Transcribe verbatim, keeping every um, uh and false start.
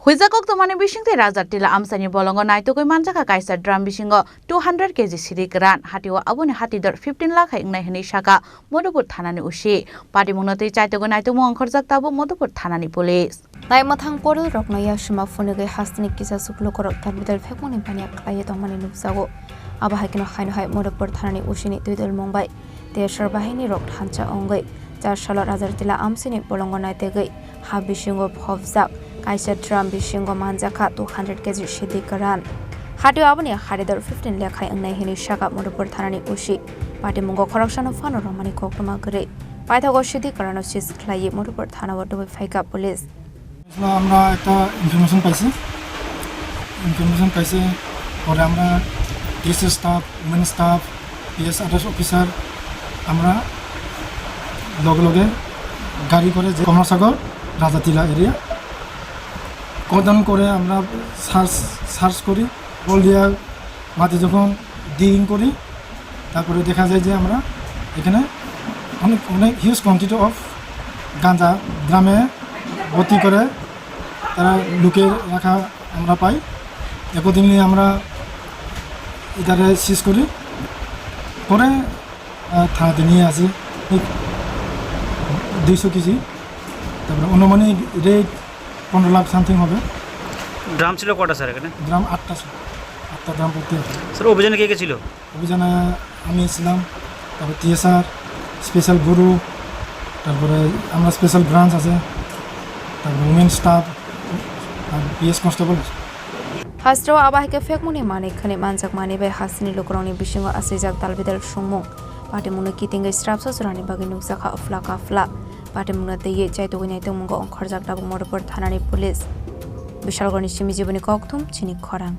Huijak koktwmani bisingtwi Raja Tila amchaini bolongo naitugwi manjakha kaisa drum bisingo two hundred K G sidi kwran. Hatio aboni hatidor fifteen lakh hai wngnai hwnwi sakha Madhupur thanani O C. Patimungno twi chaitugwi naitukmung ongkhorjak tabuk Madhupur thanani police. Naimwthang porol rokno yasima phunugwi hasteni kisa suk lukurok tal bidal phekmani baniya khlaiwi tongmani nukjago. Abo hai kheno haino hai Madhupur thanani O C ni twidulmung bai T S R bahini rok thansa ongwi char salo Rajartila amsini bolongo naitegwi ha bisingo phobjak kaisa drum bisingo manjakha two hundred K G sidi kwran. Hatio aboni haridor fifteen lekhai wngnai hwnwi sakha Madhupur thanani O C. Patimungo khoroksano phano romani koktwma kwrwi paithago sidi kwrano seize khlaiwi Madhupur thanao tubui phaikha police. আসলে আমরা একটা ইনফরমেশন পাইছি, ইনফরমেশন পাইছি, পরে আমরা TSS staff, women staff, PS others officer, আমরা লগে লগে গাড়ি করে যে কমলাসাগর, রাজাতিলা এরিয়া কর্ডন করে আমরা সার্চ, সার্চ করি। বল দিয়ে মাটি যখন ডিগিং করি, তারপরে দেখা যায় যে আমরা এখানে অনেক, অনেক হিউজ কোয়ান্টিটি অফ গাঁজা ড্রামে ভর্তি করে তারা লুকিয়ে রাখা আমরা পাই। অ্যাকর্ডিংলি আমরা এটারে সিজ করি, পরে, আহ, থানাতে নিয়ে আসি দুইশো কেজি, তারপরে আনুমানিক রেট পনেরো লাখ সামথিং হবে। ড্রাম ছিল কটা স্যার এখানে? ড্রাম আটটা ছিল, আটটা ড্রাম ভর্তি আছে। স্যার, অভিযানে কে কে ছিল? অভিযানে আমি ছিলাম, তারপর টিএসআর, স্পেশাল ব্যুরো, তারপরে আমরা স্পেশাল ব্রাঞ্চ আছে, তারপরে উমেন স্টাফ আর পিএস কনস্টেবল আছে। Hasteo abo hai khe phekmani manwi khwnwi manjakmani bai hasteni lukurokni bisingo aswijak dalbidal songmung. Patimungno kitingwi srapsa jorani bagwi nukjakha aphla kaphla. Patimungno twiwi chaitugwi naitokmungo ongkhorjak tabuk Madhupur thanani police. Bishalgarhni simi jiboni kokthum chini khorang.